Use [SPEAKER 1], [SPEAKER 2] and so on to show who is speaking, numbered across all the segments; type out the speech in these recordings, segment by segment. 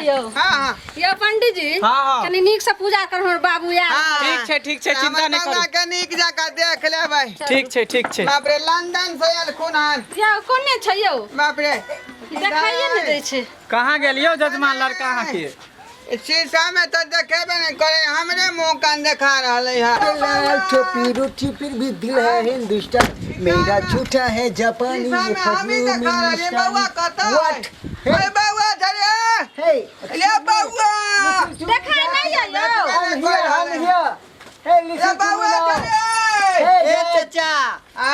[SPEAKER 1] यौ।
[SPEAKER 2] हाँ हाँ
[SPEAKER 1] यौ पंडीजी
[SPEAKER 3] हाँ, हाँ।
[SPEAKER 1] कनी नीक से पूजा कर हमर बाबू यार
[SPEAKER 2] हाँ,
[SPEAKER 3] ठीक छै, ठीक छै, चिंता
[SPEAKER 2] हमर
[SPEAKER 3] नहि करू।
[SPEAKER 2] बौआ के नीक जकाँ देख लेबै।
[SPEAKER 3] ठीक छै, ठीक छै।
[SPEAKER 2] बाप रे, लंदन से एलखुन हन।
[SPEAKER 1] यौ कोने छै यौ?
[SPEAKER 2] बाप रे,
[SPEAKER 1] देखाइए ने दै छै।
[SPEAKER 3] कहाँ गेलियौ जजमान लड़का अहाँके?
[SPEAKER 2] शीशा में तो देखेबे नहीं करे, हमरे मुंह कान देखा रहले है।
[SPEAKER 4] लाल टोपी रोटी फिर भी दिल है हिंदुस्तान मेरा झूठा है जापानी
[SPEAKER 2] शीशा
[SPEAKER 4] ये
[SPEAKER 2] में हम ही
[SPEAKER 4] फजूल
[SPEAKER 2] देखा रहले। बउआ कतऽ है?
[SPEAKER 4] What?
[SPEAKER 2] अरे बउआ धरे।
[SPEAKER 4] Hey,
[SPEAKER 2] ले बउआ।
[SPEAKER 1] देखाइ नहि यऽ यौ।
[SPEAKER 4] I'm here, I'm here. Hey,
[SPEAKER 2] ले
[SPEAKER 4] listen to me
[SPEAKER 2] बउआ
[SPEAKER 4] now.
[SPEAKER 2] धरे।
[SPEAKER 4] Hey,
[SPEAKER 5] ए
[SPEAKER 4] Dad,
[SPEAKER 5] चचा,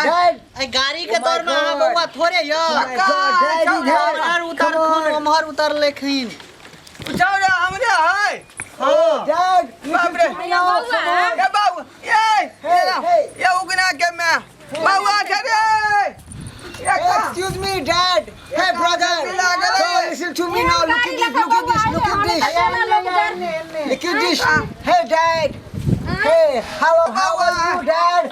[SPEAKER 4] Dad.
[SPEAKER 5] ए गाड़ी के
[SPEAKER 4] Oh my
[SPEAKER 5] दौड़ में अहाँ
[SPEAKER 4] God.
[SPEAKER 5] बौआ थोड़े यौ।
[SPEAKER 4] Oh my God, Dad is here.
[SPEAKER 5] उम्हर
[SPEAKER 4] Come
[SPEAKER 5] उतरखुन
[SPEAKER 4] on.
[SPEAKER 5] उम्हर उतरलखिन।
[SPEAKER 2] जाओ रे, हमरे है।
[SPEAKER 5] हाँ।
[SPEAKER 4] Dad,
[SPEAKER 2] बाप
[SPEAKER 4] listen
[SPEAKER 2] रे।
[SPEAKER 4] to me now.
[SPEAKER 1] बउआ।
[SPEAKER 4] Come on.
[SPEAKER 2] ए बाबू, ए
[SPEAKER 4] Hey, hey.
[SPEAKER 2] ये उगना के मैं बउआ धरे। ये का
[SPEAKER 4] Excuse me, Dad. Hey, brother.
[SPEAKER 2] मिला गेलै।
[SPEAKER 4] So listen to me now. Look at this. Look at this. Look at this. Look at this. Hey, Dad. Hey, how are you, Dad?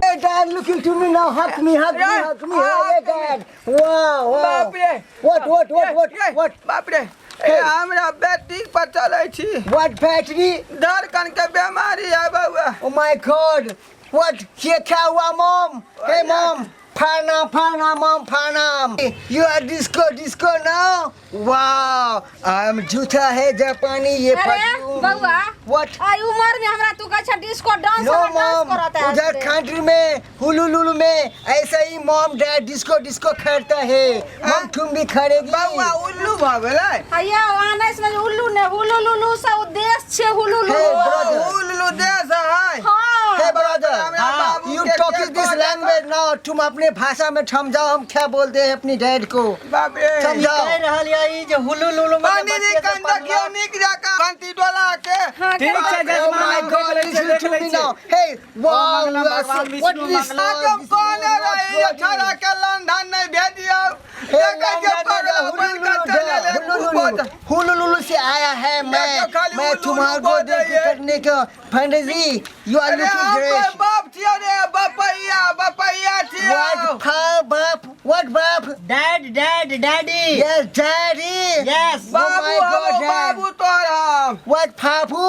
[SPEAKER 4] Hey, Dad, look into me now. Hug me, hug me, hug me. Hey, Dad. Wow, wow.
[SPEAKER 2] बाप रे।
[SPEAKER 4] What, what, what, what,
[SPEAKER 2] ये,
[SPEAKER 4] what?
[SPEAKER 2] बाप रे, ए हमरा battery पर चलै छी।
[SPEAKER 4] What battery?
[SPEAKER 2] धड़कन के बीमारी है बउआ।
[SPEAKER 4] Oh my God! What? ये क्या हुआ, Mom? Hey, Mom! Pranam, pranam, Mom, pranam. You are disco, disco now? Wow! I'm झूठा है जापानी ये
[SPEAKER 1] अरे
[SPEAKER 4] परफ्यूम।
[SPEAKER 1] बउआ,
[SPEAKER 4] What?
[SPEAKER 1] आई उम्र में हमरा तू कहै छ डिस्को डांस,
[SPEAKER 4] No
[SPEAKER 1] हमर डांस
[SPEAKER 4] mom,
[SPEAKER 1] करत है।
[SPEAKER 4] उधर कंट्री में हुलुलुलु में ऐसा ही मॉम डैड डिस्को डिस्को करता है। मॉम तुम भी करेगी।
[SPEAKER 2] बउआ उल्लू भऽ गेलै।
[SPEAKER 1] आ यौ, अहाँ नहि समझ, उल्लू ने हुलुलुलु से उद्देश्य छै हुलुलु।
[SPEAKER 4] Hey, brother.
[SPEAKER 2] उल्लू देश है।
[SPEAKER 1] हाँ।
[SPEAKER 4] Hey brother,
[SPEAKER 2] हमरा बाबू
[SPEAKER 4] you
[SPEAKER 2] के
[SPEAKER 4] talking
[SPEAKER 2] के
[SPEAKER 4] this language now? तुम अपने भाषा में समझाओ हम क्या बोलते हैं अपनी डैड को।
[SPEAKER 2] बाप रे।
[SPEAKER 4] समझाओ।
[SPEAKER 5] कहि रहल यऽ ई जे हुलु लुलु में जे
[SPEAKER 2] पंडीजी
[SPEAKER 5] बच्चे
[SPEAKER 2] कन
[SPEAKER 5] सब
[SPEAKER 2] देखियौ
[SPEAKER 5] पढ़लक।
[SPEAKER 2] नीक जकाँ कंती डोला के।
[SPEAKER 1] हाँ,
[SPEAKER 3] ठीक छै
[SPEAKER 4] Oh
[SPEAKER 3] जजमान,
[SPEAKER 4] my
[SPEAKER 3] हम
[SPEAKER 4] God,
[SPEAKER 3] देख लै छियै,
[SPEAKER 4] listen
[SPEAKER 3] देख
[SPEAKER 4] to
[SPEAKER 3] लै
[SPEAKER 4] me
[SPEAKER 3] छियै।
[SPEAKER 4] now. Hey, wow,
[SPEAKER 3] Mangalam
[SPEAKER 4] you are
[SPEAKER 3] भगवान
[SPEAKER 4] so,
[SPEAKER 3] Vishnu
[SPEAKER 4] what is
[SPEAKER 3] मंगलम।
[SPEAKER 2] आके कोने रही ये छोरा के लंदन नहीं भेजियो।
[SPEAKER 4] Hey,
[SPEAKER 2] देखै छियै पगला बनि कऽ चलि एलै खूब।
[SPEAKER 4] हुलुलुलु से आया है मैं।
[SPEAKER 2] देखियो खाली
[SPEAKER 4] मैं
[SPEAKER 2] हुलुलुलु
[SPEAKER 4] तुम्हारे को
[SPEAKER 2] बोल
[SPEAKER 4] देख
[SPEAKER 2] रही है।
[SPEAKER 4] करने का पंडित जी, you are
[SPEAKER 2] अरे
[SPEAKER 4] looking
[SPEAKER 2] हम
[SPEAKER 4] great.
[SPEAKER 2] कोई बाप छियो रे, बपैया बपैया छियो।
[SPEAKER 4] What fa बाप, what बाप?
[SPEAKER 5] Dad, dad, daddy.
[SPEAKER 4] Yes, daddy.
[SPEAKER 5] Yes.
[SPEAKER 4] Oh
[SPEAKER 2] बाबू
[SPEAKER 4] my God,
[SPEAKER 2] हम
[SPEAKER 4] Dad.
[SPEAKER 2] बाबू तोर हम।
[SPEAKER 4] What पापू?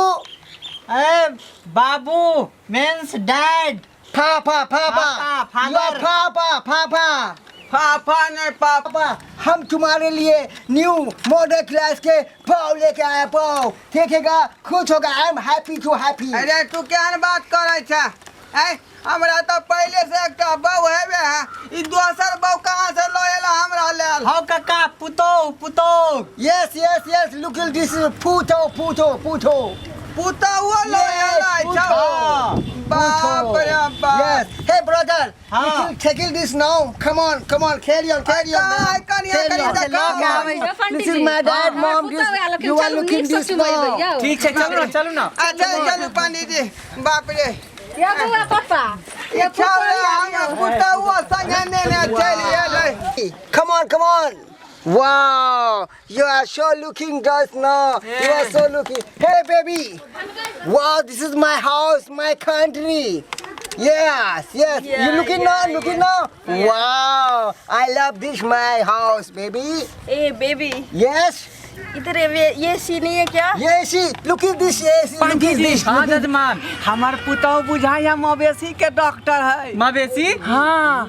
[SPEAKER 5] ए बाबू means dad.
[SPEAKER 4] Papa, papa.
[SPEAKER 5] Papa, father.
[SPEAKER 4] You are papa, papa.
[SPEAKER 2] फाफा नहीं पापा।
[SPEAKER 4] पापा, हम तुम्हारे लिए न्यू मॉडल क्लास के पाव लेके आया, पाव देखेगा खुश होगा। I am happy to happy.
[SPEAKER 2] अरे तू केहन बात करै छ? ऐ हमरा तऽ पहिले से एकटा बहू हेबे है, ई दोसर बहू कहाँ से लऽ एला हमरा लेल?
[SPEAKER 5] हौ कक्का, पुतोह पुतोह।
[SPEAKER 4] Yes, yes, yes, look at this, पूछो पूछो पूछो।
[SPEAKER 2] पुतहुओ लऽ एला
[SPEAKER 4] Yes,
[SPEAKER 2] छौ?
[SPEAKER 4] पूछो।
[SPEAKER 2] बाप रे बाप।
[SPEAKER 4] Yes. Hey brother,
[SPEAKER 5] हाँ।
[SPEAKER 4] you should tackle this now. Come on, come on, carry on, carry on,
[SPEAKER 2] कहाँ
[SPEAKER 4] man.
[SPEAKER 2] कनिया
[SPEAKER 4] Carry
[SPEAKER 2] कनि
[SPEAKER 4] on.
[SPEAKER 2] देखाउ।
[SPEAKER 5] लऽ के आबै
[SPEAKER 1] यौ पंडीजी,
[SPEAKER 4] Listen, my dad,
[SPEAKER 1] हमर
[SPEAKER 4] mom,
[SPEAKER 1] पुतहु
[SPEAKER 4] this,
[SPEAKER 1] आयल हखिन,
[SPEAKER 4] you are
[SPEAKER 1] चलू
[SPEAKER 4] looking
[SPEAKER 1] नीक से
[SPEAKER 4] this
[SPEAKER 1] चुमेबै
[SPEAKER 4] now.
[SPEAKER 1] यौ।
[SPEAKER 3] ठीक छै, चलू ने, चलू ने।
[SPEAKER 2] अच्छा चलू पंडीजी, बाप रे।
[SPEAKER 1] यौ बौआ पप्पा, यौ
[SPEAKER 2] छौ
[SPEAKER 1] पुतहु
[SPEAKER 2] रे,
[SPEAKER 1] आयल
[SPEAKER 2] हमरा
[SPEAKER 1] यौ।
[SPEAKER 2] पुतहुओ संगे नेने चलि एलै।
[SPEAKER 4] Come on, come on. Wow, you are so looking just now. You are so looking. Hey, baby. Wow, this is my house, my country. Yes, yes. You looking now? Looking now? Wow, I love this my house, baby.
[SPEAKER 6] A baby.
[SPEAKER 4] Yes.
[SPEAKER 6] इधर ये C नहीं है क्या?
[SPEAKER 4] Yes, see, look at this. Yes, look at
[SPEAKER 3] पंडीजी
[SPEAKER 4] this.
[SPEAKER 3] हाँ
[SPEAKER 4] Look at
[SPEAKER 3] जजमान।
[SPEAKER 7] हमर पुतहु बुझाइया मवेशी के डॉक्टर है।
[SPEAKER 3] मवेशी?
[SPEAKER 7] हाँ,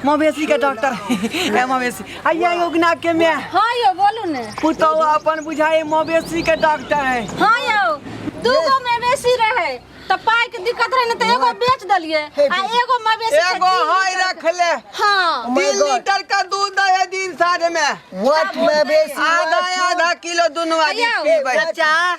[SPEAKER 7] मवेशी के डॉक्टर है। ए मवेशी आइया उगना के में।
[SPEAKER 1] हाँ यौ, बोलू ने।
[SPEAKER 7] पुतहु अपन बुझाई मवेशी के डॉक्टर है।
[SPEAKER 1] हाँ यौ, दूगो मवेशी रहे तऽ पाइ के दिक्कत रहे ने तऽ एगो बेच देलियै आ एगो मवेशी के
[SPEAKER 2] एगो
[SPEAKER 1] तीन
[SPEAKER 2] है
[SPEAKER 1] लीटर
[SPEAKER 2] रखले।
[SPEAKER 1] हाँ।
[SPEAKER 4] Oh my
[SPEAKER 2] 3
[SPEAKER 4] God.
[SPEAKER 2] Litre का दूध दै है दिन साँझ में।
[SPEAKER 4] What मवेशी?
[SPEAKER 2] आधा
[SPEAKER 4] What?
[SPEAKER 2] आधा किलो दुनू आदमी
[SPEAKER 1] यौ।
[SPEAKER 2] पीबै।
[SPEAKER 5] चाचा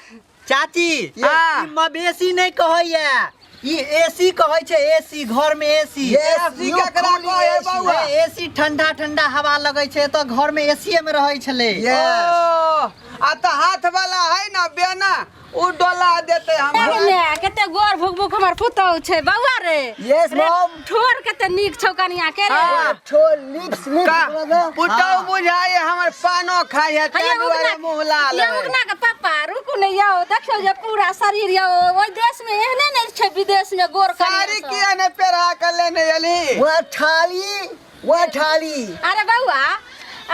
[SPEAKER 5] चाची,
[SPEAKER 2] हाँ।
[SPEAKER 5] ई मवेशी नहि कहैया, ई एसी कहै छै, एसी, घर में एसी।
[SPEAKER 4] Yes,
[SPEAKER 2] AC
[SPEAKER 4] you
[SPEAKER 2] केकरा
[SPEAKER 4] cooling
[SPEAKER 2] कहै है
[SPEAKER 4] AC.
[SPEAKER 2] बौआ?
[SPEAKER 5] एसी ठंडा ठंडा हवा लगै छै तऽ घर में एसीए में रहै छलै।
[SPEAKER 4] Yes.
[SPEAKER 2] ओ, आ तऽ हाथ वाला है ना बेना, उ डोला देतै हमरा।
[SPEAKER 1] अरे ने कते गोर भुक भुक हमर पुतहु छै बौआ रे।
[SPEAKER 4] Yes,
[SPEAKER 1] रे,
[SPEAKER 4] mom.
[SPEAKER 1] ठोर कते नीक छौ कनिया के रे।
[SPEAKER 2] हाँ।
[SPEAKER 4] What? Lips, lips,
[SPEAKER 2] का
[SPEAKER 4] brother.
[SPEAKER 2] पुतहु बुझाइ हमर पानो खाइ है,
[SPEAKER 1] हैया
[SPEAKER 2] ताहि दुआरे
[SPEAKER 1] उगना
[SPEAKER 2] मुँह लाल
[SPEAKER 1] ये
[SPEAKER 2] है।
[SPEAKER 1] उगना के पापा रुकू ने यौ, देखियौ जे पूरा शरीर यौ। ओहि देश में एहने ने छै, विदेश में गोर कनिया
[SPEAKER 2] साड़ी
[SPEAKER 1] सब।
[SPEAKER 2] किया ने पेरा के लेने एली?
[SPEAKER 4] What थाली, what थाली।
[SPEAKER 1] अरे बौआ,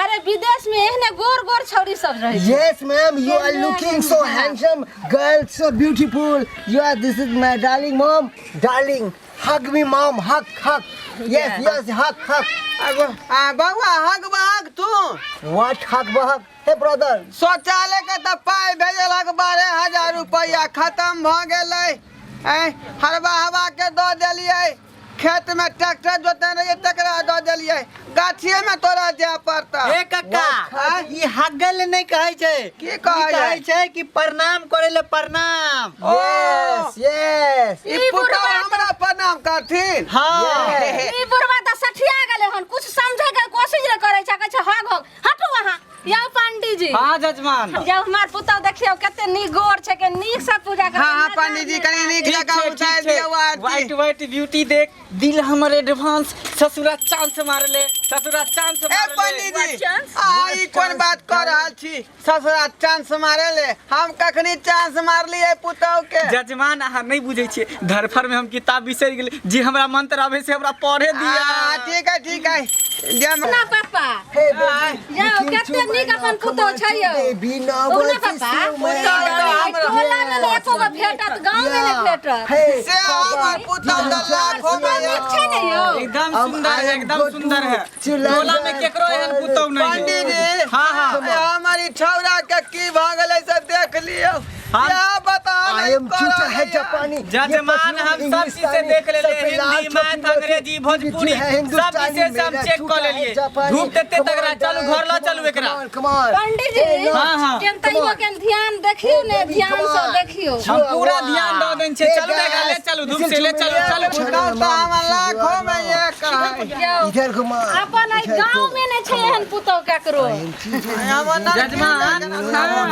[SPEAKER 1] अरे विदेश में एहने गोर गोर छौरी सब रहै छै।
[SPEAKER 4] Yes, ma'am, you are looking so handsome, girl, so beautiful. You are, this is my darling mom. Darling, hug me, mom, hug, hug. Yes, yes, hug, hug.
[SPEAKER 2] आ बौआ, हग बहग तू।
[SPEAKER 4] What hug, hug? Hey, brother.
[SPEAKER 2] शौचालय के तऽ पाइ भेजलक 12,000 रुपैआ, खतम भऽ गेलै। ऐं, हरबा हवा के दऽ देलियै, खेत में ट्रैक्टर जोते रहियै तकरा दऽ देलियै, गाछिए में तोरा जाय पड़तऽ।
[SPEAKER 5] ए कक्का, ई हगल नहि कहै छै।
[SPEAKER 2] की
[SPEAKER 5] ई
[SPEAKER 2] कहै
[SPEAKER 5] कहै छै कि प्रणाम करे ले, प्रणाम।
[SPEAKER 2] ओ
[SPEAKER 4] Yes, yes.
[SPEAKER 2] ई पुतहु हमरा प्रणाम करथिन?
[SPEAKER 5] हाँ।
[SPEAKER 4] Yes.
[SPEAKER 1] ई बुढ़वा तऽ सठिया गेलै हन, कुछ समझे के कोशिश नहि करै छै, कहै छै हग हग। हटू अहाँ। यौ पंडीजी।
[SPEAKER 3] हाँ जजमान।
[SPEAKER 1] यौ, हमर पुतहु देखियौ कते नीक गोर छै, के नीक से पूजा करै।
[SPEAKER 2] हाँ हाँ पंडीजी, कनि नीक
[SPEAKER 3] ठीक
[SPEAKER 2] जकाँ
[SPEAKER 3] छै,
[SPEAKER 2] उतारि
[SPEAKER 3] ठीक छै।
[SPEAKER 2] दियौ आरती।
[SPEAKER 3] वाइट वाइट ब्यूटी देख दिल हमर एडवांस, ससुरा चांस मारले, ससुरा चांस
[SPEAKER 2] ए
[SPEAKER 3] मारले।
[SPEAKER 2] पंडीजी, आ ई कोन बात कऽ रहल छी, ससुरा चांस मारे ले? हम कखनी चांस मारलियै पुतहु के?
[SPEAKER 3] जजमान, अहाँ नहि बुझै छियै, धरफर में हम किताब बिसरि गेली जे हमरा मंत्र आबै से हमरा पढ़े दिया।
[SPEAKER 2] आ, ठीक है ठीक है, जे
[SPEAKER 1] ना पापा।
[SPEAKER 4] Hey, baby.
[SPEAKER 1] यौ,
[SPEAKER 4] Looking
[SPEAKER 1] कते
[SPEAKER 4] to my
[SPEAKER 1] नीक अपन
[SPEAKER 4] now. Come
[SPEAKER 1] पुतहु
[SPEAKER 4] on,
[SPEAKER 1] छै यौ।
[SPEAKER 4] baby, now
[SPEAKER 1] Ugna
[SPEAKER 4] what is
[SPEAKER 1] papa,
[SPEAKER 4] so
[SPEAKER 2] पुतहु तऽ हमरा
[SPEAKER 1] टोला में ने एको गो भेटत, गाँव में ने भेटत।
[SPEAKER 4] Hey,
[SPEAKER 2] से हमर पुतहु तऽ लाखों में
[SPEAKER 1] नीक
[SPEAKER 2] एक।
[SPEAKER 1] छै ने यौ?
[SPEAKER 3] एकदम
[SPEAKER 4] हम
[SPEAKER 3] सुंदर
[SPEAKER 4] I
[SPEAKER 3] है,
[SPEAKER 4] am
[SPEAKER 3] एकदम
[SPEAKER 4] go to
[SPEAKER 3] सुंदर है।
[SPEAKER 4] to
[SPEAKER 3] टोला में
[SPEAKER 4] London
[SPEAKER 3] केकरो एहन
[SPEAKER 4] for
[SPEAKER 3] पुतहु नहीं है।
[SPEAKER 2] पंडीजी।
[SPEAKER 3] हाँ हाँ।
[SPEAKER 2] ए, हमर ई छौड़ा के की भऽ गेलै से देख लियौ।
[SPEAKER 3] हम-
[SPEAKER 2] यह बता
[SPEAKER 4] I am चूचा है जापानी।
[SPEAKER 3] जजमान, हम सब चीज से देख लेलिए, हिंदी, मैथ, अंग्रेजी, भोजपुरी सब विषय से हम चेक कऽ लेलिए। धूप तते तगड़ा, चलू घर लऽ चलू एकरा।
[SPEAKER 1] पंडीजी।
[SPEAKER 3] हाँ, हाँ।
[SPEAKER 1] केन तैयो केन ध्यान देखियौ ने, ध्यान से देखियौ।
[SPEAKER 3] हम पूरा ध्यान दऽ देने छियै। चलू ने एकरा ले चलू, धूप से ले चलू, चलू।
[SPEAKER 2] पुतहु तऽ हमर लाखों में एक है।
[SPEAKER 1] यौ,
[SPEAKER 4] इधर घुमा।
[SPEAKER 1] अपन एहि गाँव में नहि छै एहन पुतहु ककरो।
[SPEAKER 2] हमर ननकी
[SPEAKER 3] जजमान,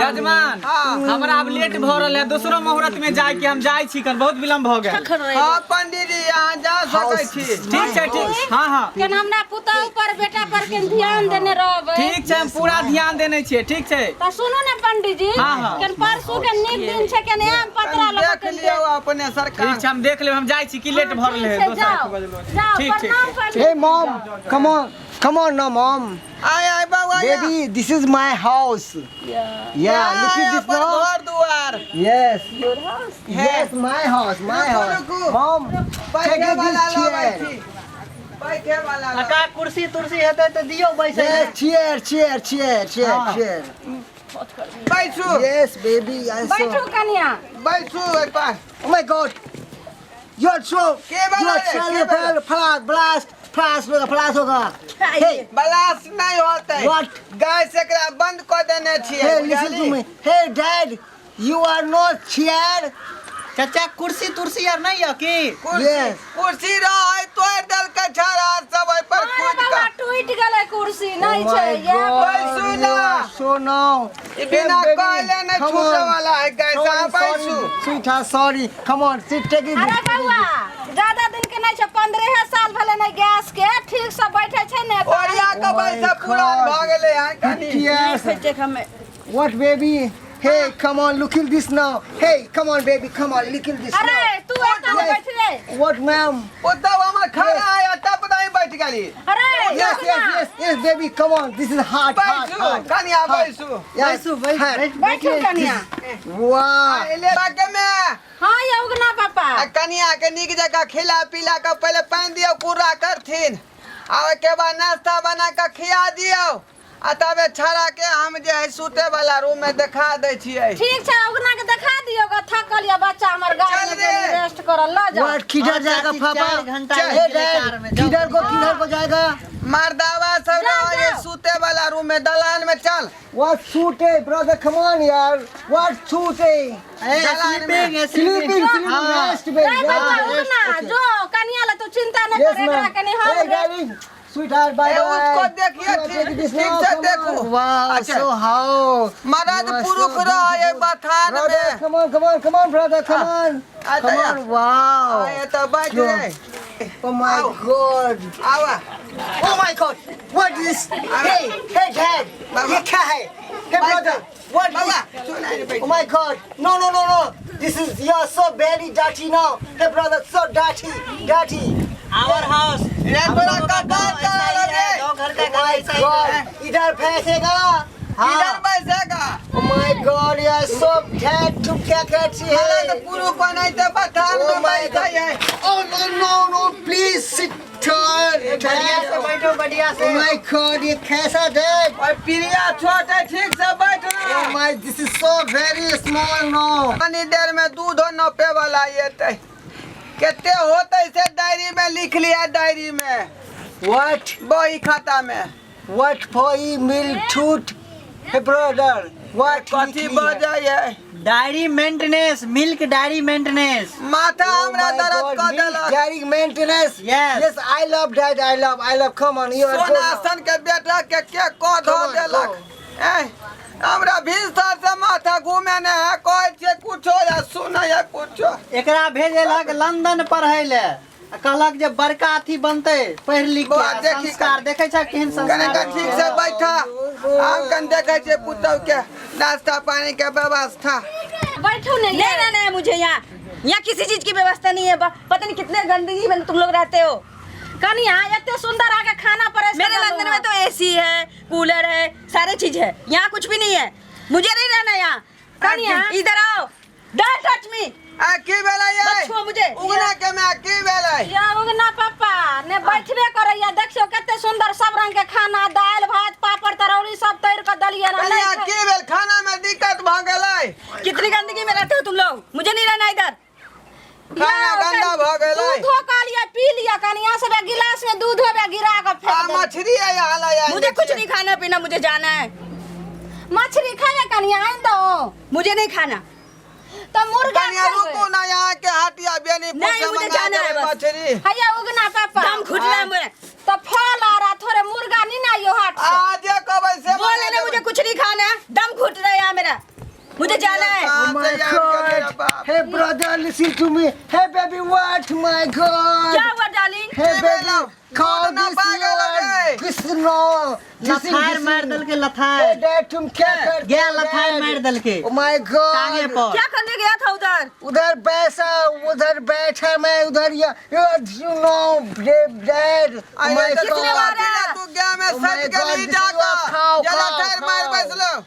[SPEAKER 3] जजमान, हमरा आब लेट भऽ रहल है, दोसरो मुहूर्त में जाय के, हम जाइ छी कन, बहुत विलम्ब भऽ गेल।
[SPEAKER 2] हाँ पंडीजी, अहाँ जा सकै छी।
[SPEAKER 3] ठीक छै, ठीक, हाँ हाँ।
[SPEAKER 1] केन हमरा पुतहु पर, बेटा पर केन ध्यान देने रहबै।
[SPEAKER 3] ठीक छै, हम पूरा ध्यान देने छियै, ठीक छै।
[SPEAKER 1] तऽ सुनू ने पंडीजी।
[SPEAKER 3] हाँ, हाँ।
[SPEAKER 1] केन परसू के नीक दिन छै, केन आम पतरा
[SPEAKER 2] कनि
[SPEAKER 1] लऽ
[SPEAKER 2] देख लियौ अपने सरकार।
[SPEAKER 3] ठीक छै, हम देख लेब, हम जाइ छी कि लेट भऽ रहल है
[SPEAKER 1] ठीक छै,
[SPEAKER 3] दोसर
[SPEAKER 1] जाओ।
[SPEAKER 3] के बजलो।
[SPEAKER 1] जाओ,
[SPEAKER 3] ठीक ठीक।
[SPEAKER 1] प्रणाम पंडीजी।
[SPEAKER 4] Hey mom, come on, come on now, mom.
[SPEAKER 2] आय आय बौआ।
[SPEAKER 4] Baby, this is my house. Yeah, look at this
[SPEAKER 2] अपन
[SPEAKER 4] now.
[SPEAKER 2] घर दुआर।
[SPEAKER 4] Yes.
[SPEAKER 6] Your house?
[SPEAKER 4] Yes, my house, my
[SPEAKER 2] रुकू,
[SPEAKER 4] house.
[SPEAKER 2] रुकू।
[SPEAKER 4] Mom, check
[SPEAKER 2] बैठे
[SPEAKER 4] out
[SPEAKER 2] वाला
[SPEAKER 4] this
[SPEAKER 2] लबै
[SPEAKER 4] chair.
[SPEAKER 2] छी, बैठे वाला लबै।
[SPEAKER 5] काका, कुर्सी तुर्सी हेतै तऽ दियौ बैसै लए।
[SPEAKER 4] Yes, chair, chair, chair, chair, chair.
[SPEAKER 2] बैसू।
[SPEAKER 4] Yes, baby, I saw.
[SPEAKER 1] बैठू कनिया।
[SPEAKER 2] बैसू एहि पर।
[SPEAKER 4] Oh my God! You're so.
[SPEAKER 2] के बना
[SPEAKER 4] You're
[SPEAKER 2] रे?
[SPEAKER 4] so
[SPEAKER 2] के बना?
[SPEAKER 4] flash, blast, flash होगा, flash होगा। Hey,
[SPEAKER 2] blast नहि होतै।
[SPEAKER 4] What?
[SPEAKER 2] Gas एकरा बंद कऽ देने छियै।
[SPEAKER 4] Hey, listen to me. Hey, Dad, you are not chair.
[SPEAKER 5] चाचा, कुर्सी तुर्सी आर नहि यऽ की?
[SPEAKER 2] कुर्सी
[SPEAKER 4] Yes.
[SPEAKER 2] कुर्सी रहै, तोड़ि देलकै छड़ा सब एहि पर
[SPEAKER 1] अरे
[SPEAKER 2] कूदि
[SPEAKER 1] बाबा,
[SPEAKER 2] कऽ।
[SPEAKER 1] टूटि गेलै कुर्सी, नहि
[SPEAKER 4] Oh
[SPEAKER 1] छै
[SPEAKER 4] my
[SPEAKER 1] इएह।
[SPEAKER 4] God,
[SPEAKER 2] बैसू
[SPEAKER 4] you
[SPEAKER 2] ना।
[SPEAKER 4] are so now.
[SPEAKER 2] ई बिना
[SPEAKER 4] Hey, baby,
[SPEAKER 2] कहले नहि
[SPEAKER 4] come
[SPEAKER 2] छूटे
[SPEAKER 4] on.
[SPEAKER 2] वाला है गैस।
[SPEAKER 4] Sorry,
[SPEAKER 2] अहाँ
[SPEAKER 4] sorry,
[SPEAKER 2] बैसू।
[SPEAKER 4] sweetheart, sorry. Come on, sit, take it.
[SPEAKER 1] अरे बौआ, ज्यादा दिन के नहि छै, 15 साल भेलै ने गैस के, ठीक से बैठे छै ने।
[SPEAKER 2] ओरिया कऽ
[SPEAKER 4] Oh my
[SPEAKER 2] बैसऽ, पुरान
[SPEAKER 4] God.
[SPEAKER 2] भऽ गेलै हँ कनि।
[SPEAKER 4] Yes.
[SPEAKER 6] देख हमें।
[SPEAKER 4] What, baby? Hey, come on, look at this now. Hey, come on, baby, come on, look at this
[SPEAKER 1] अरे
[SPEAKER 4] now.
[SPEAKER 1] तू एतऽ
[SPEAKER 4] Yes.
[SPEAKER 1] बैठ रे।
[SPEAKER 4] What, ma'am?
[SPEAKER 2] पुतहु हमर खड़ा है, तब नहीं बैठ गेली।
[SPEAKER 1] अरे
[SPEAKER 4] Yes, yes, yes, yes, baby, come on. This is hard, hard,
[SPEAKER 2] बैसू
[SPEAKER 4] hard.
[SPEAKER 2] कनिया, बैसू।
[SPEAKER 4] Yes,
[SPEAKER 5] बैसू, बैस
[SPEAKER 4] hard.
[SPEAKER 5] बैठ।
[SPEAKER 1] बैठू कनिया।
[SPEAKER 4] Wow.
[SPEAKER 2] एले बाके में।
[SPEAKER 1] हाँ यौ उगना पापा।
[SPEAKER 2] आ कनिया के नीक जकाँ खिला पिला कऽ पहिले पानि दियौ, कुर्रा करथिन, आ ओहिके बाद नाश्ता बना कऽ खिया दियौ, आ तबे छड़ा के हम जे है सुते वाला रूम में देखा दै छियै।
[SPEAKER 1] ठीक छै, उगना के देखा दियौ ग, थकल या बच्चा हमर, गाड़ी
[SPEAKER 2] चल
[SPEAKER 1] में
[SPEAKER 2] रे।
[SPEAKER 1] रेस्ट करल ल जाओ।
[SPEAKER 4] What? किधर
[SPEAKER 5] हाँ,
[SPEAKER 4] जाएगा
[SPEAKER 5] चाची,
[SPEAKER 4] पापा?
[SPEAKER 5] 4 घंटा
[SPEAKER 4] Hey,
[SPEAKER 5] लागि गेलै कार
[SPEAKER 4] Dad,
[SPEAKER 5] में, जाओ।
[SPEAKER 4] किधर को, किधर को जाएगा?
[SPEAKER 2] मर्दावा सब
[SPEAKER 1] जाओ,
[SPEAKER 2] रहे
[SPEAKER 1] जाओ।
[SPEAKER 2] सुते वाला रूम में, दलान में चल।
[SPEAKER 4] What suit, eh, brother? Come on, yaar. What suit, eh?
[SPEAKER 5] A,
[SPEAKER 2] दलान
[SPEAKER 5] sleeping,
[SPEAKER 2] में।
[SPEAKER 4] Sleeping, sleeping, rest, baby.
[SPEAKER 1] नहीं बौआ,
[SPEAKER 4] Yeah, rest,
[SPEAKER 1] उगना
[SPEAKER 4] okay.
[SPEAKER 1] जो कनिया ला तू चिंता नहीं
[SPEAKER 4] Yes,
[SPEAKER 1] कर, एकरा
[SPEAKER 4] ma'am.
[SPEAKER 1] कनी हम
[SPEAKER 4] Hey, darling. Sweetheart, bye
[SPEAKER 2] ए, उसको
[SPEAKER 4] bye.
[SPEAKER 2] देखिए, ठीक
[SPEAKER 4] this
[SPEAKER 2] ठीक
[SPEAKER 4] now.
[SPEAKER 2] Se
[SPEAKER 4] Come on.
[SPEAKER 2] देखो।
[SPEAKER 4] Wow,
[SPEAKER 2] अच्छा।
[SPEAKER 4] so how?
[SPEAKER 2] मर्द
[SPEAKER 4] You are
[SPEAKER 2] पुरुष
[SPEAKER 4] so
[SPEAKER 2] रहे
[SPEAKER 4] beautiful.
[SPEAKER 2] बथान
[SPEAKER 4] Brother,
[SPEAKER 2] में।
[SPEAKER 4] come on, come on, come on, brother, come on. Come on, wow.
[SPEAKER 2] आय तऽ बैठ रे।
[SPEAKER 4] Oh my God.
[SPEAKER 2] आवा।
[SPEAKER 4] Oh my God. What is this? Hey, hey, Dad.
[SPEAKER 2] Baba.
[SPEAKER 4] ये क्या है? Hey, brother. What
[SPEAKER 2] बाबा
[SPEAKER 4] is
[SPEAKER 2] सुन आइ बैठ।
[SPEAKER 4] Oh my God. No, no, no, no. This is, you are so very dirty now. Hey, brother, so dirty, dirty.
[SPEAKER 5] Our house.
[SPEAKER 2] रे तोरा कपार चला रे।
[SPEAKER 5] गाँव घर का
[SPEAKER 4] Oh my
[SPEAKER 5] घर ऐसा ही है।
[SPEAKER 4] God. इधर फंसेगा।
[SPEAKER 2] इधर
[SPEAKER 4] हाँ।
[SPEAKER 2] बैसेगा।
[SPEAKER 4] Oh my God, you are so dead. तुम क्या करती
[SPEAKER 2] हमरा तऽ
[SPEAKER 4] है?
[SPEAKER 2] पुरुष बनाइते बथान
[SPEAKER 4] Oh
[SPEAKER 2] में
[SPEAKER 4] my
[SPEAKER 2] बैठै
[SPEAKER 4] God.
[SPEAKER 2] है।
[SPEAKER 4] Oh no, no, no. Please sit down.
[SPEAKER 5] बढ़िया से
[SPEAKER 4] Dad.
[SPEAKER 5] बैठो, बढ़िया
[SPEAKER 4] Oh
[SPEAKER 5] से।
[SPEAKER 4] my God, ये कैसा dad?
[SPEAKER 2] ओए प्रिया छोट है, ठीक से बैठ ना।
[SPEAKER 4] Oh my, this is so very small now.
[SPEAKER 2] कनी देर में दूधो नपे वाला एतै। कते होतै से डायरी में लिख लिया, डायरी में।
[SPEAKER 4] What?
[SPEAKER 2] बही खाता में।
[SPEAKER 4] What for you milk tooth? Hey brother, what?
[SPEAKER 2] कथी बजै है?
[SPEAKER 5] Dairy maintenance, milk dairy maintenance.
[SPEAKER 2] माथा
[SPEAKER 4] Oh
[SPEAKER 2] हमरा
[SPEAKER 4] my
[SPEAKER 2] दर्द
[SPEAKER 4] God,
[SPEAKER 2] कऽ
[SPEAKER 4] milk
[SPEAKER 2] देलक।
[SPEAKER 4] dairy maintenance.
[SPEAKER 5] Yes.
[SPEAKER 4] Yes, I love that. I love. I love. Come on, you are
[SPEAKER 2] Sona
[SPEAKER 4] go now.
[SPEAKER 2] सन के बेटा के के कऽ धऽ
[SPEAKER 4] Come on,
[SPEAKER 2] देलक।
[SPEAKER 4] go.
[SPEAKER 2] एह, हमरा भिनसर से माथा घूमे ने है, कहै छियै कुछो या सुनै है कुछो।
[SPEAKER 5] एकरा भेजेलक लंदन पढ़ै ले आ कहलक जे बड़का अथी बनतै पढ़ि लिख के।
[SPEAKER 2] बौआ,
[SPEAKER 5] आ
[SPEAKER 2] देखी
[SPEAKER 5] संस्कार देखै छ केहन
[SPEAKER 2] कने
[SPEAKER 5] संस्कार।
[SPEAKER 2] कऽ ठीक से बैठा, हम कन देखै छियै पुतहु के नाश्ता पानी के व्यवस्था।
[SPEAKER 1] बैठू ने।
[SPEAKER 6] नहीं रहना है मुझे यहाँ, यहाँ किसी चीज की व्यवस्था नहीं है। पता नहीं कितने गंदगी में तुम लोग रहते हो।
[SPEAKER 1] कनिया एते सुंदर आके खाना परोस के
[SPEAKER 6] मेरे
[SPEAKER 1] देलहुँ
[SPEAKER 6] लंदन में
[SPEAKER 1] हँ।
[SPEAKER 6] तो एसी है, कूलर है, सारे चीज है, यहाँ कुछ भी नहीं है। मुझे नहीं रहना यहाँ।
[SPEAKER 1] कनिया।
[SPEAKER 6] इधर आओ, don't touch me.
[SPEAKER 2] आ की भेलै यै?
[SPEAKER 6] मत छुओ मुझे।
[SPEAKER 2] उगना के माय की भेलै?
[SPEAKER 1] या उगना पप्पा ने बैठबे करैया, देखियो कते सुंदर सब रंग के खाना, दालि भात पापड़ तरौरी सब तैर के देलियै हन।
[SPEAKER 2] कनिया की भेल? खाना में दिक्कत भऽ गेलै?
[SPEAKER 6] कितनी गंदगी में रहते हो तुम लोग, मुझे नहीं रहना इधर।
[SPEAKER 2] खाना गंदा भऽ गेलै।
[SPEAKER 1] दूधो कहलियै पी लिअ कनिया, सब एक गिलास में दूधो बे गिरा के
[SPEAKER 2] आ
[SPEAKER 1] फेंक देलकै।
[SPEAKER 2] मछली है यहाँ ला।
[SPEAKER 6] मुझे कुछ नहीं खाना पीना, मुझे जाना है।
[SPEAKER 1] मछली खाइए कनिया, आनि दो।
[SPEAKER 6] मुझे नहीं खाना।
[SPEAKER 1] तऽ मुर्गा
[SPEAKER 2] कनिया
[SPEAKER 1] खेबै।
[SPEAKER 2] रुकू ना, यहाँ के हाटिया बेनीपुर
[SPEAKER 6] नहीं,
[SPEAKER 2] से
[SPEAKER 6] मुझे
[SPEAKER 2] मंगा
[SPEAKER 6] जाना है
[SPEAKER 2] देबै
[SPEAKER 6] बस।
[SPEAKER 2] मछली।
[SPEAKER 1] हैया उगना पापा,
[SPEAKER 6] दम घुट रहा है मेरा।
[SPEAKER 1] तऽ फल आ रहा थोड़े, मुर्गा नहीं ना यो हाट से।
[SPEAKER 2] आ जे कहबै से
[SPEAKER 6] बोल
[SPEAKER 2] मंगा
[SPEAKER 6] ना, मुझे
[SPEAKER 2] देबै।
[SPEAKER 6] कुछ नहीं खाना है, दम घुट रहा है यहाँ मेरा, मुझे जाना है।
[SPEAKER 4] Oh my God. Hey brother, listen to me. Hey baby, what? My God.
[SPEAKER 6] क्या हुआ darling?
[SPEAKER 4] Hey baby, call
[SPEAKER 2] ना
[SPEAKER 4] this
[SPEAKER 2] पागल हो गए।
[SPEAKER 4] you are this no. This
[SPEAKER 5] लथार मार देलकै लथार।
[SPEAKER 4] Hey dad, तुम क्या करते
[SPEAKER 5] गया
[SPEAKER 4] हो,
[SPEAKER 5] लथार
[SPEAKER 4] dad?
[SPEAKER 5] मार देलकै
[SPEAKER 4] Oh my
[SPEAKER 5] टांगे
[SPEAKER 4] God.
[SPEAKER 5] पर।
[SPEAKER 6] क्या करने गया था उधर?
[SPEAKER 4] उधर बैसा, उधर बैठा मैं उधर या you know dad. Oh my
[SPEAKER 2] किसने
[SPEAKER 4] God.
[SPEAKER 2] मारा? तू गया में
[SPEAKER 4] Oh my
[SPEAKER 2] सट
[SPEAKER 4] God,
[SPEAKER 2] गेली
[SPEAKER 4] this is
[SPEAKER 2] जाकऽ
[SPEAKER 4] your खाओ,
[SPEAKER 2] जला
[SPEAKER 4] खाओ,
[SPEAKER 2] ठेर मारि
[SPEAKER 4] खाओ।
[SPEAKER 2] बैसलो।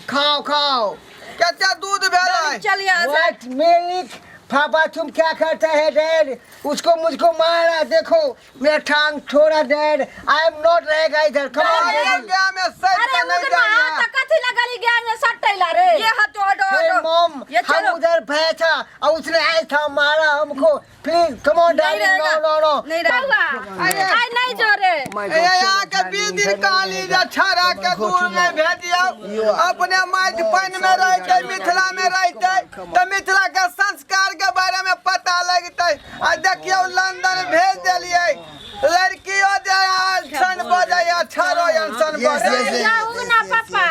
[SPEAKER 4] खाओ खाओ।
[SPEAKER 2] कते दूध भेलै?
[SPEAKER 6] चल यहाँ से।
[SPEAKER 4] What milk? पापा तुम क्या करते हैं डैड? उसको मुझको मारा, देखो मेरा टांग छोड़ा डैड। I am not रहेगा इधर। कम ऑन
[SPEAKER 2] अरे
[SPEAKER 4] बेबी।
[SPEAKER 2] गया में सट
[SPEAKER 1] अरे
[SPEAKER 2] के नहीं
[SPEAKER 1] उगना
[SPEAKER 2] जाइए।
[SPEAKER 1] तऽ कथी लगली गाय में सटैला रे?
[SPEAKER 6] ये हटो हटो
[SPEAKER 4] हे
[SPEAKER 6] हटो।
[SPEAKER 4] मॉम,
[SPEAKER 6] ये
[SPEAKER 4] हम
[SPEAKER 6] चलो।
[SPEAKER 4] उधर बैठा और उसने आया था मारा हमको। प्लीज कम ऑन
[SPEAKER 6] नहीं
[SPEAKER 4] डैडी। नो
[SPEAKER 6] रहेगा।
[SPEAKER 4] नो नो।
[SPEAKER 6] नहीं रहेगा।
[SPEAKER 1] बौआ आइ नहीं जो रे।
[SPEAKER 2] ए यहाँ के 20 दिन कहली जे छाड़ा के दूर नहि भेजियौ, अपने माटि पानि में रहतै, मिथिला में रहतै तऽ मिथिला के संस्कार के बारे में पता लगतै। आ देखियौ लंदन भेज देलियै लड़कियो जे अनसन बजैया, छाड़ो अनसन
[SPEAKER 4] Yes, yes,
[SPEAKER 2] बजैया।
[SPEAKER 4] yes.
[SPEAKER 1] या उगना पापा,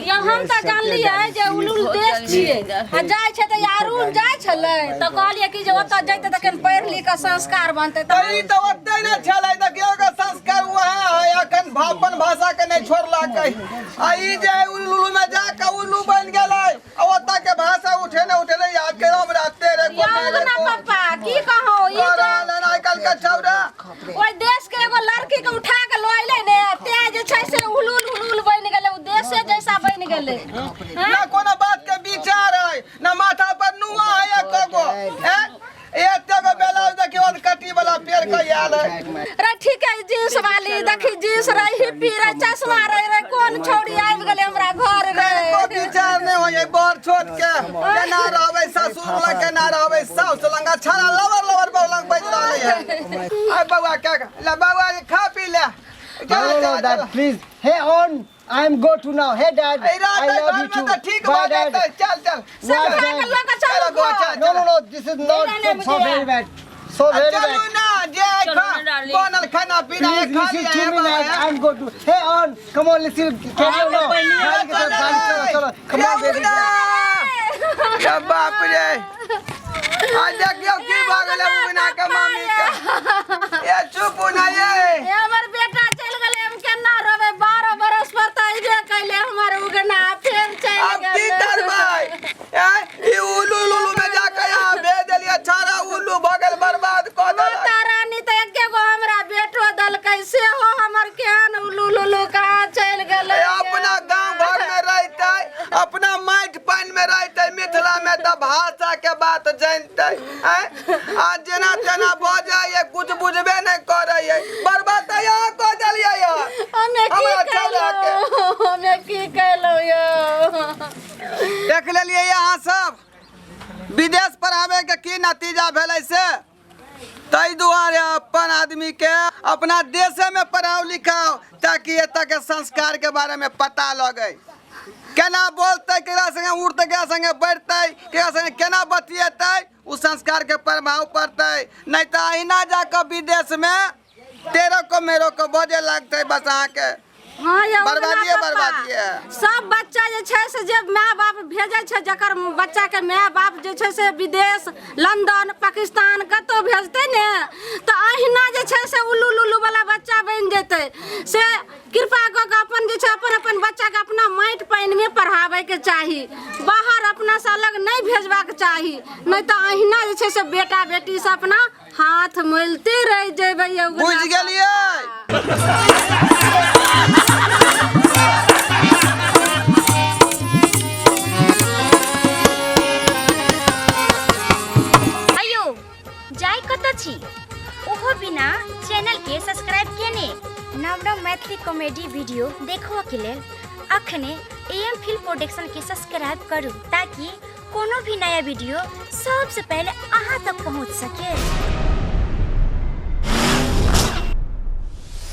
[SPEAKER 1] या हम तऽ जानलियै जे उलुल देश छियै आ जाइ छै तऽ अरुण जाइ छलै तऽ कहलियै कि जे ओतऽ जैतै तऽ कनि पढ़ि लिख कऽ संस्कार बनतै।
[SPEAKER 2] तऽ
[SPEAKER 1] तऽ
[SPEAKER 2] ई तऽ ओतै ने छलै, देखियौ ओकर संस्कार उएह है, अखन अपन भाषा के नहि छोड़लकै। आ ई जे उल्लू में जाके उल्लू बनि गेलै आ ओतऽ के भाषा उठे ने उठेले याद के हम रहते रे।
[SPEAKER 1] या उगना पापा की कहौ, ई जे
[SPEAKER 2] आइ काल्हि के छौड़ा
[SPEAKER 1] ओहि देश के एगो लड़की के उठा के लऽ अयलै ने, तें जे छै से उलुल उलुल बनि गेलै, ओ देशे जैसा बनि गेलै।
[SPEAKER 2] ना कोनो बात के विचार है, ना माथा पर नुआ है एको गो। हैं, एते गो ब्लाउज देखियौ कटी वाला पेड़ के आयल है।
[SPEAKER 1] रे ठीक है, जींस वाली देखी, जींस रे, हिप्पी रे, चश्मा रे, रे कोन छौड़ी आबि गेलै हमरा घर रे?
[SPEAKER 2] को विचार नहीं होय बड़ छोट के, केना रहबै ससुर लग, केना रहबै साउस लग। छड़ा लवर लवर बौलंग बाजि रहलै है। आ बौआ क्या ले, बौआ के खा पी ले।
[SPEAKER 4] No, no, no, dad, please. Hey, on. I'm go to now. Hey, dad.
[SPEAKER 2] एहि
[SPEAKER 4] I
[SPEAKER 2] रात
[SPEAKER 4] love
[SPEAKER 2] घर
[SPEAKER 4] you
[SPEAKER 2] में
[SPEAKER 4] too.
[SPEAKER 2] तऽ ठीक
[SPEAKER 4] Bye,
[SPEAKER 2] भऽ
[SPEAKER 4] dad.
[SPEAKER 2] जेतै। चल चल।
[SPEAKER 1] सब
[SPEAKER 4] What,
[SPEAKER 1] खा के
[SPEAKER 4] dad?
[SPEAKER 1] लऽ के चलू
[SPEAKER 2] चलो बौआ,
[SPEAKER 1] घर।
[SPEAKER 2] चल।
[SPEAKER 4] No, no, no. This is not
[SPEAKER 6] रहना
[SPEAKER 4] so, so
[SPEAKER 6] मुझे
[SPEAKER 4] very bad. So very
[SPEAKER 2] चलू
[SPEAKER 4] bad.
[SPEAKER 2] ना जे
[SPEAKER 6] चलो
[SPEAKER 2] खा
[SPEAKER 6] ना, darling.
[SPEAKER 2] बनल खाना पीना
[SPEAKER 4] Please
[SPEAKER 2] खा
[SPEAKER 4] listen
[SPEAKER 2] लिया
[SPEAKER 4] to
[SPEAKER 2] है
[SPEAKER 4] me,
[SPEAKER 2] बौआ।
[SPEAKER 4] man. I'm go to. Hey, on. Come on, listen. Can you now? गाड़ी के साथ गाड़ी चलो, चलो. Come on, baby.
[SPEAKER 2] या बाप रे। आ देखियौ की भऽ गेलै उगना के मम्मी के। ए चुप ना ये।
[SPEAKER 1] ए हमर बेटा चलि गेलै, हम केना रोबै? 12 बरस पर तऽ अयबे कैले हमर उगना, फेर चलि
[SPEAKER 2] आब की
[SPEAKER 1] गेलै।
[SPEAKER 2] करबै? ए ई उल्लू लुल्लू में जाके यहाँ भेज देलियै, छाड़ा उल्लू भऽ गेल, बर्बाद कऽ देलक।
[SPEAKER 1] माता रानी तऽ एके गो हमरा बेटो देलकै, सेहो हमर केहन उल्लू लुल्लू कहाँ चलि गेलै।
[SPEAKER 2] ए, अपना गांव घर में रहते, अपना माटि पानि में रहते, मिथिला में तऽ भाषा के बात जानते। आँय? आ जेना तेना बजैये, कुछ बुझबे नहि करैये, बर्बाद तऽ यहाँ कऽ देलियै यऽ।
[SPEAKER 1] हमे की
[SPEAKER 2] हमरा छौड़ा के।
[SPEAKER 1] केलहुँ, हमे की केलहुँ यौ?
[SPEAKER 2] देख लेलियै अहाँ सब विदेश पढ़ाबै के की नतीजा भेलै से। ताहि दुआरे अपन आदमी के अपना देशे में पढ़ाओ लिखाओ, ताकि एतऽ के संस्कार के बारे में पता लगे, केना बोलतै, केकरा संगे उठतै, केकरा संगे बैठतै, केकरा संगे केना बतियेतै, ओ संस्कार के प्रभाव पड़तै। नहीं तऽ अहिना जाकऽ विदेश में तेरो को मेरो को बजे लगतै बस अहाँके।
[SPEAKER 1] हाँ यौ,
[SPEAKER 2] बर्बादिये,
[SPEAKER 1] उगना पप्पा।
[SPEAKER 2] बर्बादिये।
[SPEAKER 1] सब बच्चा जे छै से जे माय बाप भेजै छै, जकर बच्चा के माय बाप जे छै से विदेश, लंदन, पाकिस्तान कतौ भेजतै ने, तऽ अहिना जे छै से उल्लू लुल्लू वाला बच्चा बनि जेतै। से कृपा कऽ के अपन जे छै अपन अपन बच्चा के अपना माटि पानि में पढ़ाबै के चाही, बाहर अपना से अलग नहि भेजबाक चाही, नहि तऽ अहिना जे छै से बेटा बेटी से अपना हाथ मोलते रहि जेबै यौ।
[SPEAKER 2] बुझि गेलियै?
[SPEAKER 8] अयो जाय कतऽ छी ओहो बिना चैनल के सब्सक्राइब केने? नव नव मैथिली कॉमेडी वीडियो देखबऽ के लेल अखने एम फिल्म प्रोडक्शन के सब्सक्राइब करू, ताकि कोनो भी नया वीडियो सबसे पहले अहाँ तक पहुँच सके।